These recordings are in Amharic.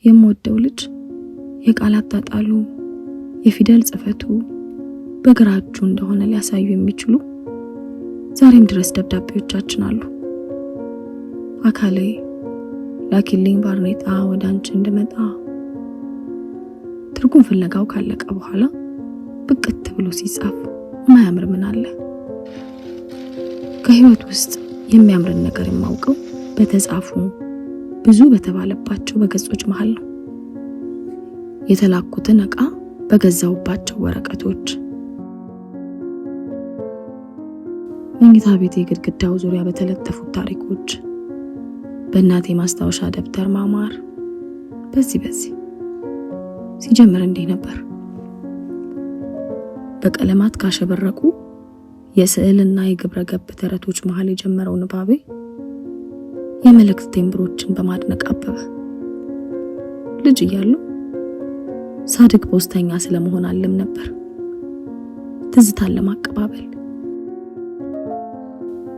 የምወደው ልጅ የቃል አጣጣሉ፣ የፊደል ጽፈቱ በግራ እጁ እንደሆነ ሊያሳዩ የሚችሉ ዛሬም ድረስ ደብዳቤዎቻችን አሉ። አካሌ ላኪልኝ ባርኔጣ ወደ አንቺ እንድመጣ ትርጉም ፍለጋው ካለቀ በኋላ ብቅት ብሎ ሲጻፍ ማያምር ምን አለ? ከህይወት ውስጥ የሚያምርን ነገር የማውቀው በተጻፉ ብዙ በተባለባቸው በገጾች መሃል ነው። የተላኩትን ዕቃ በገዛውባቸው ወረቀቶች፣ መኝታ ቤቴ ግድግዳው ዙሪያ በተለጠፉት ታሪኮች፣ በእናቴ ማስታወሻ ደብተር ማማር፣ በዚህ በዚህ ሲጀምር እንዲህ ነበር። በቀለማት ካሸበረቁ የስዕልና የግብረ ገብ ተረቶች መሃል የጀመረው ንባቤ የመልእክት ቴምብሮችን በማድነቅ አበበ። ልጅ እያለሁ ሳድግ ፖስተኛ ስለመሆን አልም ነበር። ትዝታን ለማቀባበል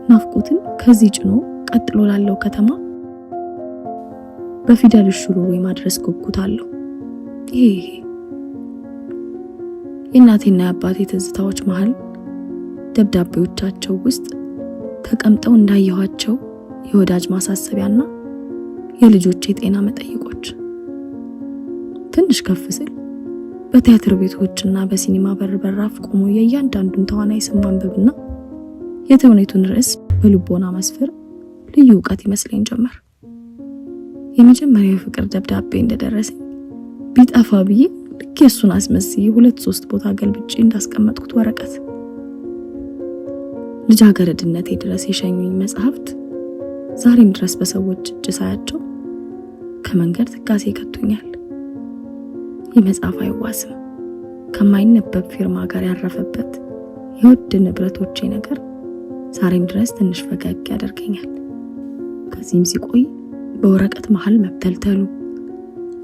ናፍቆትን ከዚህ ጭኖ ቀጥሎ ላለው ከተማ በፊደል ሹሩሩ የማድረስ ጉጉት አለው። ይሄ የእናቴና የአባቴ ትዝታዎች መሃል ደብዳቤዎቻቸው ውስጥ ተቀምጠው እንዳየኋቸው የወዳጅ ማሳሰቢያና የልጆቼ የጤና መጠይቆች። ትንሽ ከፍ ስል በቲያትር ቤቶችና በሲኒማ በር በራፍ ቆሞ የእያንዳንዱን ተዋናይ ስም ማንበብና የተውኔቱን ርዕስ በልቦና መስፈር ልዩ እውቀት ይመስለኝ ጀመር። የመጀመሪያው የፍቅር ደብዳቤ እንደደረሰኝ ቢጠፋ ብዬ ልክ የእሱን አስመስዬ 2-3 ቦታ ገልብጬ እንዳስቀመጥኩት ወረቀት ልጃገረድነቴ ድረስ የሸኙኝ መጽሐፍት ዛሬም ድረስ በሰዎች እጅ ሳያቸው ከመንገድ ትካዜ ይከቱኛል። ይህ መጽሐፍ አይዋስም። ከማይነበብ ፊርማ ጋር ያረፈበት የውድ ንብረቶቼ ነገር ዛሬም ድረስ ትንሽ ፈገግ ያደርገኛል። ከዚህም ሲቆይ በወረቀት መሃል መብተልተሉ፣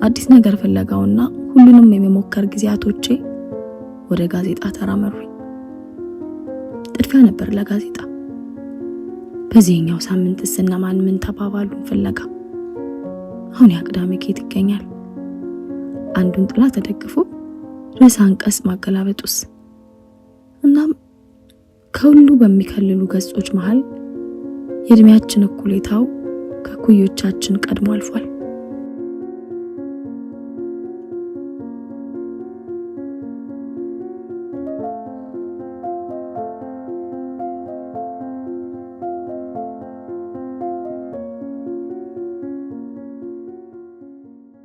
አዲስ ነገር ፍለጋውና ሁሉንም የመሞከር ጊዜያቶቼ ወደ ጋዜጣ ተራ መሩኝ። ጥድፊያ ነበር ለጋዜጣ። በዚህኛው ሳምንትስ እነማን ምን ተባባሉን ፍለጋ። አሁን ያ ቅዳሜ ከየት ይገኛል? አንዱን ጥላ ተደግፎ ርዕሰ አንቀጽ ማገላበጡስ? እናም ከሁሉ በሚከልሉ ገጾች መሃል የእድሜያችን እኩሌታው ከኩዮቻችን ቀድሞ አልፏል።